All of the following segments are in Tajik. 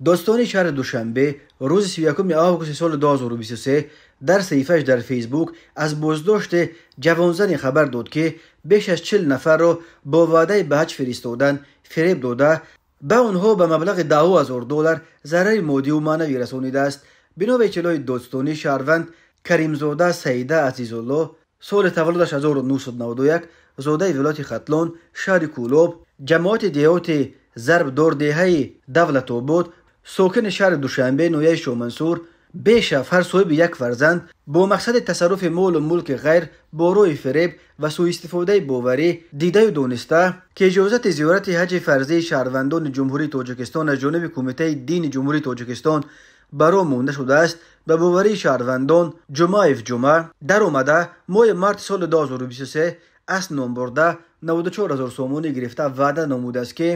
Додситонии шаҳри Душанбе рӯзи 31 августи соли 2023 дар саҳифааш дар Фейсбук аз боздошти ҷавонзане хабар дод, ки беш аз 40 нафарро бо ваъдаи ба ҳаҷ фиристодан фиреб дода, ба онҳо ба маблағи 10 000 доллар зарари моддиву маънавӣ расонидааст. Бино ба иттилои додситонӣ, шаҳрванд Каримзода Саида Азизулло, соли таваллудаш 1991, зодаи вилояти Хатлон, шаҳри Кӯлоб, ҷамоати деҳоти Зарбдор, деҳаи Давлатобод, сокини шаҳри Душанбе, ноҳияи Шоҳмансур, бешавҳар, соҳиби як фарзанд, бо мақсади тасарруфи молу мулки ғайр бо роҳи фиреб ва сӯистифодаи боварӣ, дидаю дониста, ки иҷозати зиёрати ҳаҷи фарзии шаҳрвандони Ҷумҳурии Тоҷикистон аз ҷониби Кумитаи дини Ҷумҳурии Тоҷикистон ба роҳ монда шудааст, ба боварии шаҳрвандон Ҷумъаев Ҷумъа даромада, моҳи марти соли 2023 аз номбурда 94 000 сомонӣ гирифта, ваъда намудааст, ки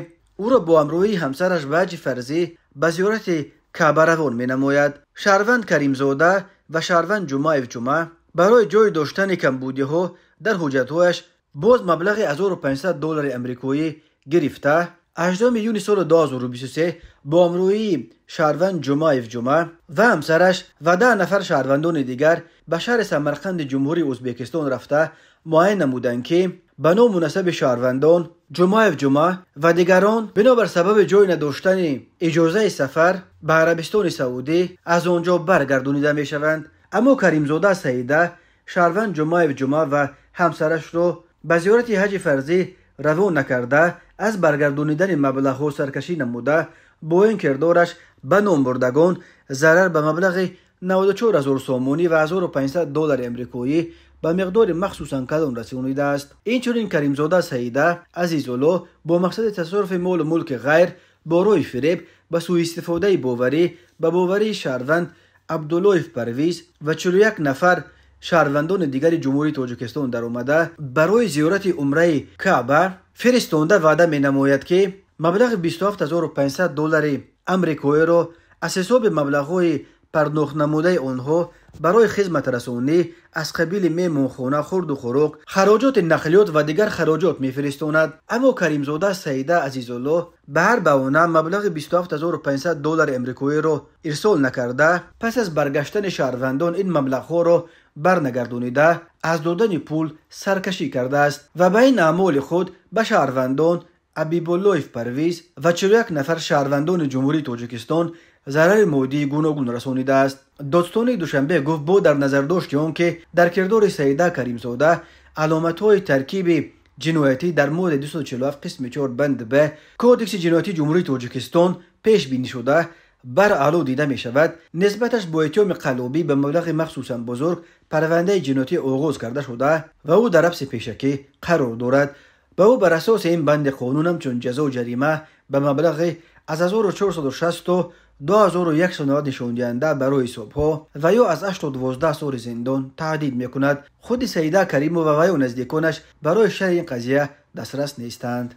ӯро бо ҳамроҳии ҳамсараш ба ҳаҷи фарзӣ ба зиёрати Каъба равон менамояд. Шаҳрванд Каримзода ва шаҳрванд Ҷумъаев Ҷумъа барои ҷой доштани камбудиҳо дар ҳуҷҷатҳояш боз маблағи 1500 доллари амрикоӣ гирифта, 8 июни соли 2023 бо ҳамроҳии шаҳрванд Ҷумъаев Ҷумъа ва ҳамсараш ва 10 нафар шаҳрвандони дигар ба шаҳри Самарқанди Ҷумҳурии Ӯзбекистон рафта, муайян намуданд, ки ба ному насаби шаҳрвандон Ҷумъаев Ҷумъа ва дигарон бинобар сабаби ҷой надоштани иҷозаи сафар ба Арабистони Саудӣ аз он ҷо баргардонида мешаванд. Аммо Каримзода Саида шаҳрванд Ҷумъаев Ҷумъа ва ҳамсарашро ба зиёрати ҳаҷи фарзӣ равон накарда, аз баргардонидани маблағҳо саркашӣ намуда, бо ин кирдораш ба номбурдагон зарар ба маблағи 94 000 сомонӣ ва 1500 доллари амрикоӣ ба миқдори махсусан калон расонидааст. Инчунин Каримзода Саида Азизулло бо мақсади тасарруфи молу мулки ғайр бо роҳи фиреб ба сӯистифодаи боварӣ ба боварии шаҳрванд Абдуллоев Парвиз ва 41 нафар шаҳрвандони дигари Ҷумҳурии Тоҷикистон даромада, барои зиёрати умраи Каъба фиристонда, ваъда менамояд, ки маблағи 27 500 доллари амрикоиро аз ҳисоби маблағҳои пардохтнамудаи онҳо барои хизматрасонӣ аз қабили меҳмонхона, хурду хӯрок, хароҷоти нақлиёт ва дигар хароҷот мефиристонад. Аммо Каримзода Саида Азизулло ба ҳар баҳона маблағи 27 500 доллари амрикоиро ирсол накарда, пас аз баргаштани шаҳрвандон ин маблағҳоро барнагардонида, аз додани пул саркашӣ кардааст ва ба ин аъмоли худ ба шаҳрвандон Абибуллоев Парвиз ва 41 нафар шаҳрвандони Ҷумҳурии Тоҷикистон зарари моддии гуногун расонидааст. Додситонии Душанбе гуфт, бо дар назардошти он ки дар кирдори Саида Каримзода аломатҳои таркиби ҷиноятӣ дар моддаи 247 қисми 4 банд б Кодекси ҷиноятии Ҷумҳурии Тоҷикистон пешбинӣ шуда бараъло дида мешавад, нисбаташ бо иттиҳоми қаллобӣ ба маблағи махсусан бузург парвандаи ҷиноятӣ оғоз карда шуда ва ӯ дар ҳабси пешакӣ қарор дорад. Ба ӯ бар асоси ин банди қонун ҳамчун ҷазо ҷарима ба маблағи аз 1460 то 2190 нишондиҳанда барои ҳисобҳо ва ё аз 8 то 12 соли зиндон таҳдид мекунад. Худи Саида Каримова ва ё наздиконаш барои шарҳи ин қазия дастрас нестанд.